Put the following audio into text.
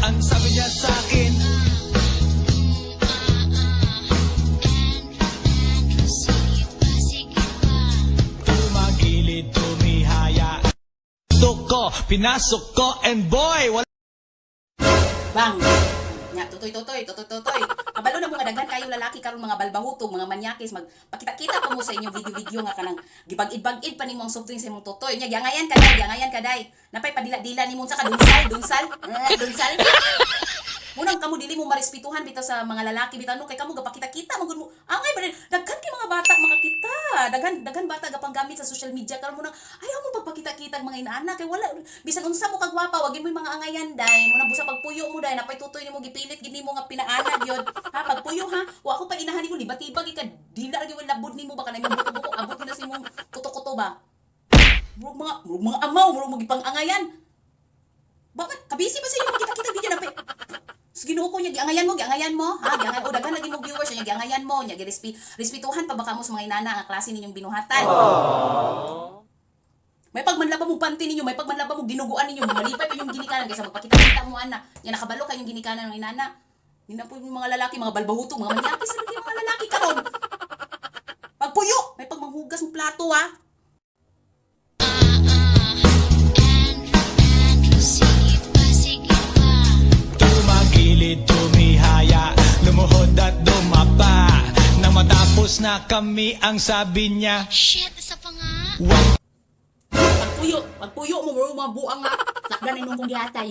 Ang sabi niya sa akin, Sige pa, sige pa. Tumagilid, tumihaya. Gusto ko, pinasok ko, and boy, wala Bang! Nya, tutoy, tutoy, tutoy, tutoy. Kabalo na mga daghan kayo lalaki karon, mga balbahutog, mga manyakis, magpakita-kita pa mo sa inyong video-video nga kanang gibag-id-bag-id pa nimo ang soft drink sa imong tutoy. Nya, giangayan ka day, giangayan ka day. Napay padila-dila nimo sa ka dunsal, dunsal, eh, dunsal. Munang kamo dili mo marespetuhan bitaw sa mga lalaki bitaw, no, kay kamo gapakita-kita man gud mo. Angay ba rin daghan kay mga bata makakita. Daghan daghan bata gapanggamit sa social media karon, mo nang ayaw mo pagpakita-kita ang mga inaana kay wala bisan unsa mo kagwapa, wag mo yung mga angayan day. Mo nang busa pagpuyo mo day, napay tutoy nimo gipilit gid nimo nga pinaana gyud. Ha, pagpuyo ha, wa ako pa inahan nimo libatibag ka dila gyud labod nimo ba kanang buko-buko abot nila sa imong kuto-kuto ba. Murag mga amaw, murag magipang-angayan. Bakit? Kabisi ba sa inyo makita-kita video na sa Ginoo ko niya, giangayan mo, ha? Giangayan, o daghan lagi mo viewers niya, giangayan mo, niya, respetuhan pa baka mo sa mga inana ang klase ninyong binuhatan. May pagmanlaba mo panty ninyo, may pagmanlaba mo ginuguan ninyo, malipay pa yung ginikanan kaysa magpakita-kita mo ana. Nya nakabalo kayong ginikanan ng inana. Hindi na po yung mga lalaki, mga balbahutong, mga manyakis, ano yung mga lalaki karon. Pagpuyo, may pagmanghugas ng plato ha. Sige pa, sige pa. Tumagilid, tumihaya, lumuhod at dumapa. Nang matapos na kami, ang sabi niya, Shit, isa pa nga. Wag Pagpuyo, pagpuyo mo, mga buang nga. Sakdan na kong gihatay.